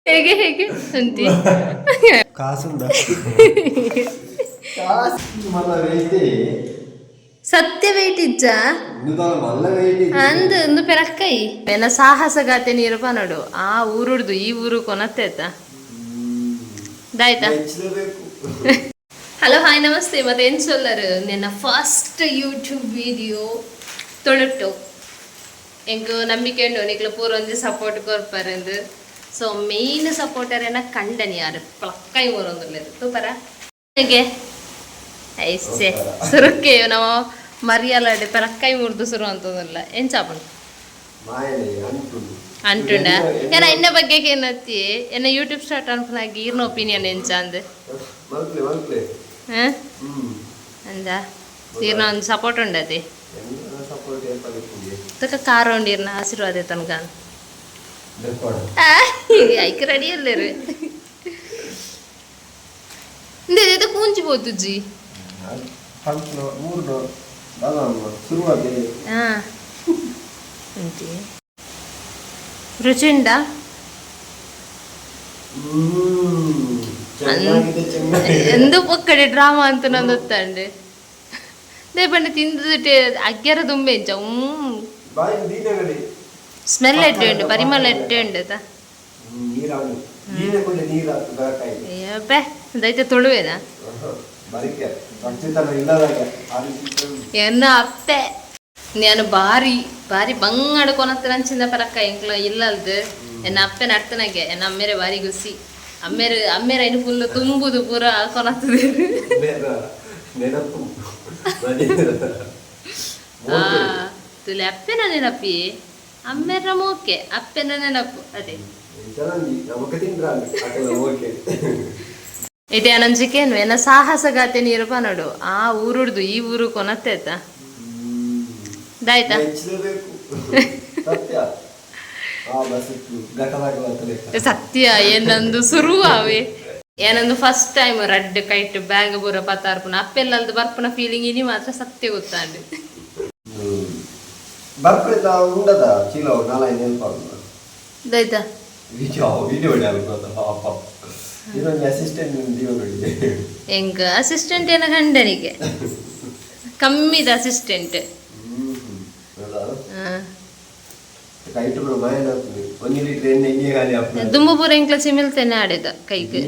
ಹೇಗೆ ಹೇಗೆ ಅಂತಿ? ಕಾಸುಂಡ ಕಾಸು ಮಲ್ಲ ವೇಯ್ತೆ. ಸತ್ಯ ವೇಟ್ ಇಜ್ಜ? ಇಂದು ಮಲ್ಲ ವೇಯ್ಟ್. ಅಂದ್ ಒಂದು ಪೆರಕ್ಕೈ ಎನ್ನ ಸಾಹಸಗಾತೆ ನೀರು ನೋಡು, ಆ ಊರುಡ್ದು ಈ ಊರು ಕೊನತ್ತೆ ಆಯ್ತಾ? ದಾಯ್ತಾ? ಹೆಚ್ಚಲೇಬೇಕು. ಹಲೋ, ಹಾಯ್, ನಮಸ್ತೆ. ಮತ್ತೆ ಏನು ಸೊಲ್ಲರು? ನಿನ್ನ ಫಸ್ಟ್ ಯೂಟ್ಯೂಬ್ ವಿಡಿಯೋ ತೊಳುಟ್ಟು ಎಂಕ್ ನಂಬಿಕೆ ಉಂಡು, ನಿಕ್ಲು ಪೂರ ಒಂಜಿ ಸಪೋರ್ಟ್ ಕೊರ್ಪರಂದು. ಸೊ ಮೇನ್ ಸಪೋರ್ಟರ್ ಏನ ಕಂಡನಿ ಯಾರು ಪ್ಲಕ್ಕೈ ಊರೊಂದುಲ್ಲೆರ್ ತೂಪರ ಹೇಗೆ ಐಸೆ ಸುರುಕ್ಕೆ ನಮ್ಮ ಮರಿಯಲಾಡೆ ಪೆರಕ್ಕೈ ಮುರ್ದು ಸುರು ಅಂತದಲ್ಲ, ಎಂಚಾಪುಂಡು? ಮಾಯನೆ ಅಂಟುಂಡು. ಅಂಟುಂಡ ಏನ ಇನ್ನ ಬಗ್ಗೆ ಏನತ್ತಿ? ಎನ್ನ ಯೂಟ್ಯೂಬ್ ಸ್ಟಾರ್ಟ್ ಅನ್ಪನಾಗಿ ಈರ್ನ ಒಪಿನಿಯನ್ ಎಂಚ ಅಂದ್? ಮಲ್ಪ್ಲೆ ಮಲ್ಪ್ಲೆ. ಹಾಂ. ಅಂದ ಈರ್ನ ಒಂದು ಸಪೋರ್ಟ್ ಉಂಡತಿ? ಎಲ್ಲ ಸಪೋರ್ಟ್ ಏರ್ಪಡಿಪುಂಡಿ. ತಕ ಕಾರ್ ಉಂಡಿರ್ನ ಆಶೀರ್ವಾದ ತನಕ. ರೆಕಾರ್ಡ್. ಐಕ್ ರೆಡಿ ಅಲ್ಲೇರು ಇದು ಕೂಂಚಿ ಪೋತುಜ್ಜಿ. ಪಂಪ್ನೋ ಮೂರ್ನೋ ದಾದ ಶುರುವಾದೆ. ಹಾ, ಅಂತಿ ರುಚಿ ಉಂಡಾ? ಚೆನ್ನಾಗಿದೆ, ಚೆನ್ನಾಗಿದೆ. ಎಂದು ಪೊಕ್ಕಡೆ ಡ್ರಾಮಾ ಅಂತ ನಂದು ಗೊತ್ತಂಡೆ they ಪಂಡ ತಿಂದು ಅಗ್ಗ್ಯರ ದುಂಬೆ ಇಂಚ ಬಾಯಿ ದೀನಗಡಿ. ಸ್ಮೆಲ್ ಎಟ್ಟೆ ಉಂಡು, ಪರಿಮಳ ಎಟ್ಟೆ ಉಂಡು ತಾ. ನೀರಾವಣಿ ದೀನ ಕೂಡ ನೀರು ಹಾಕು ಬರಕಾಯಿ. ಅಬ್ಬೆ, ದೈತ ತುಳುವೇನಾ? ಬರಿಕೆ ರಕ್ಷಿತನ ಇಲ್ಲದಾಗ ಆ ರೀತಿ. ಎನ್ನ ಅಪ್ಪೆ ನಾನು ಬಾರಿ ಬಾರಿ ಬಂಗಾಡ ಕೊನತ್ತ ನಂಚಿಂದ ಪರಕ್ಕ ಎಂಕ್ಲ ಇಲ್ಲಲ್ದು ಎನ್ನ ಅಪ್ಪೆ ನಡ್ತನಾಗೆ ಎನ್ನ ಅಮ್ಮೇರೆ ಬಾರಿ ಗುಸಿ. ಅಮ್ಮೇರು ಅಮ್ಮೇರ ಇನ್ನು ಫುಲ್ ತುಂಬುದು ಪೂರ ಕೊನತ್ತದ. ನೆನಪು. ತುಲೆ ಅಪ್ಪೆನ ನೆನಪಿ, ಅಮ್ಮೇರ ಮೋಕೆ, ಅಪ್ಪೆನ ನೆನಪು ಅದೇ. ನಮಕ ತಿಂದ್ರ ಓಕೆ. ಇದೆ ಅನಂಜಿಕೇನು ಎನ್ನ ಸಾಹಸಗಾತೆ ನೀರು ನೋಡು, ಆ ಊರುಡ್ದು ಈ ಊರು ಕೊನತ್ತೆ ಆಯ್ತಾ? ದಾಯ್ತಾ? ಹೆಚ್ಚಲೇಬೇಕು ಸತ್ಯ ಆ ಬಸ್ ಘಟನಾಗ. ಸತ್ಯ ಏನಂದು ಸುರುವಾವೆ ಏನಂದು ಫಸ್ಟ್ ಟೈಮ್ ರಡ್ಡ್ ಕೈಟ್ ಬ್ಯಾಗ್ ಪೂರ ಪತ್ತಾರ್ಪುನ ಅಪ್ಪೆಲ್ಲಲ್ದು ಬರ್ಪುನ ಫೀಲಿಂಗ್ ಇನಿ ಮಾತ್ರ ಸತ್ಯ ಗೊತ್ತಾಂಡು. ಬರ್ಪೆ ಉಂಡದ ಚೀಲ ನಾಲಾಯಿ ನೆನಪಾಗ. ದಾಯ್ತಾ? ವಿಡಿಯೋ ವಿಡಿಯೋ ಹೊಡೆ ಪಾಪ, ಇನ್ನೊಂದು ಅಸಿಸ್ಟೆಂಟ್ ಜೀವ ನೋಡಿ. ಎಂಕ್ ಅಸಿಸ್ಟೆಂಟ್ ಏನ ಗಂಡನಿಗೆ ಕಮ್ಮಿದ ಅಸಿಸ್ಟೆಂಟ್. ಹೌದಾ? ಕೈಟು ಕೂಡ ಮಾಯನ ಆಗ್ತದೆ, 1 ಲೀಟರ್ ಎಣ್ಣೆ ಇನ್ನೇ ಖಾಲಿ ಆಗ್ತದೆ. ದುಂಬು ಪೂರ ಎಂಕ್ಲ ಚಿಮಿಲ್ತೇನೆ ಆಡಿದ ಕೈಗೆ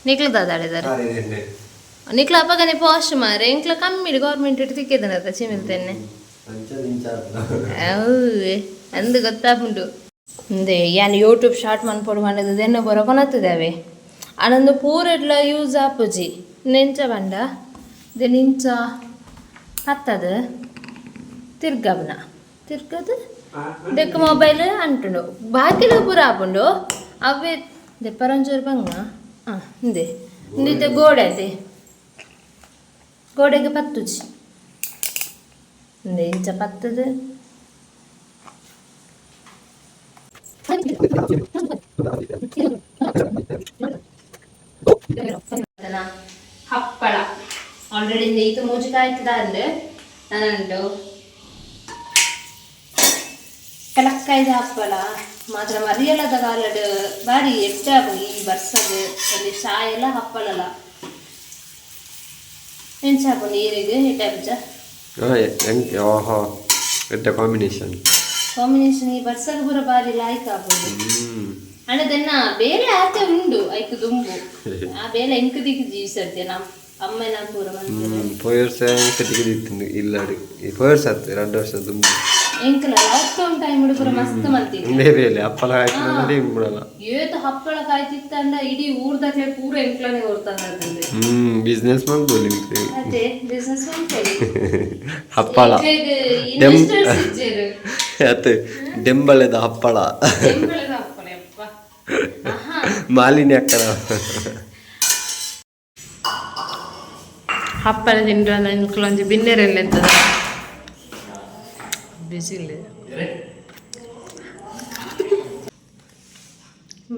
ನಿಕ್ಲದಾದ ಆಡಿದಾರೆ. ಕಾರಿದ ಎಣ್ಣೆ. ನಿಕ್ಲ ಅಪ್ಪಗನೆ ಪಾಶ್ ಮಾರೆ, ಎಂಕ್ಲ ಕಮ್ಮಿ ಗೌರ್ಮೆಂಟ್ ಇಟ್ಟು ತಿಕ್ಕಿದನದ ಚಿಮಿಲ್ತೇನೆ. ಅಂಚ ಇಂಚ. ಹೌದು ಅಂದು ಗೊತ್ತಾಪುಂಡು. ಅಂದೆ ಯಾನ್ ಯೂಟ್ಯೂಬ್ ಶಾರ್ಟ್ ಮನ್ಪೊಡು ಪಂಡದು ದೆನ್ನ ಬರ ಕೊನತ್ತದವೆ ಅನಂದು ಪೂರೆಡ್ಲ ಯೂಸ್ ಆಪುಜಿ. ನೆಂಚ ಪಂಡ ದೆನ್ ಇಂಚ ಹತ್ತದು ತಿರ್ಗಬ್ನ ತಿರ್ಗದು ದೆಕ್ಕ ಮೊಬೈಲ್ ಅಂಟುಂಡು, ಬಾಕಿಲ ಪೂರ ಆಪುಂಡು. ಅವೇ ದೆಪ್ಪರಂಚೂರು ಬಂಗ ಹಾಂ ಇಂದೆ ಇಂದಿತ್ತೆ ಗೋಡೆ ಅದೇ ಗೋಡೆಗೆ ಪತ್ತುಜಿ. ಇಂದೆ ಇಂಚ ಪತ್ತದು. ಹಪ್ಪಳ ಆಲ್ರೆಡಿ ಈತ ಮೂಜಿ ಕಾಯ್ತದ ಅಂದ್ ನಾನುಂಟು. ಕೆಳಕ್ಕಾಯ್ದ ಹಪ್ಪಳ ಮಾತ್ರ ಮರಿಯಲದ ಕಾಲಡ್ ಬಾರಿ ಎಟ್ಟಾಗು ಈ ಬರ್ಸದ್ ಒಂದು ಚಾಯೆಲ್ಲ ಹಪ್ಪಳಲ ಎಂಚಾಪು ನೀರಿಗೆ ಎಟ್ಟಾಪುಜ? ಆಹಾ, ಎಡ್ಡ ಕಾಂಬಿನೇಷನ್. ಕಾಂಬಿನೇಷನ್ ಈ ಬರ್ಸಗ್ ಪೂರ ಬಾರಿ ಲಾಯ್ಕ್ ಆಪುಂಡು. ಅಣ್ಣದನ್ನ ಬೇರೆ ಆತೆ ಉಂಡು ಐಕ್ ದುಂಬು ಆ ಬೇಲೆ ಎಂಕ್ ದಿಕ್ಕು ಜೀವಿಸತ್ತೆ ನಮ್ಮ ಅಮ್ಮನ ಪೂರ ಮನ್ಪೆರ್. ಪೋಯ ವರ್ಷ ಕಟ್ಟಿಗೆ ಇಲ್ಲಾಡು, ಈ ಪೋಯ ವರ್ಷ ಆತು 2 ವರ್ಷ ದುಂಬು. ಎಂಕ್ಲ ಲಾಕ್ಡೌನ್ ಟೈಮ್ ಪೂರ ಮಸ್ತ್ ಮಲ್ತಿದ್ದೆ. ಇಂದೇ ಬೇಲೆ ಹಪ್ಪಳ ಹಾಕಿ ಬಿಡಲ್ಲ. ಏತ್ ಹಪ್ಪಳ ಕಾಯ್ತಿತ್ತಂಡ ಇಡೀ ಊರ್ದಾಗ್ಲೆ ಪೂರ ಎಂಕ್ಲನೆ ಓಡ್ತಾನಂತಂದೆ. ಬಿಸ್ನೆಸ್ ಮಾಡ್ಬೋದು ನಿಮ್ಗೆ. ಅದೇ ಬಿಸ್ನೆಸ್ ಮಾಡ್ಕೊಳ್ಳಿ. ಹಪ್ಪಳ. ಇನ್ವೆಸ್ಟರ್ಸ್ ಇಜ್ಜೆರು. ಅತ್ ಡೆಂಬಳೆದ ಹಪ್ಪಳ. ಬೆಂಬಲದ ಹಪ್ಪಳ ಯಪ್ಪ. ಆಹಾ. ಮಾಲಿನ್ಯ ಅಕ್ಕನ. ಹಪ್ಪಳ ತಿಂಡ್ರ ಎಂಕ್ಲೊಂಜಿ ಬಿನ್ನೆರೆಲ್ಲ ಎಂತದ ಬಿಸಿಲು.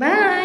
ಬಾಯ್.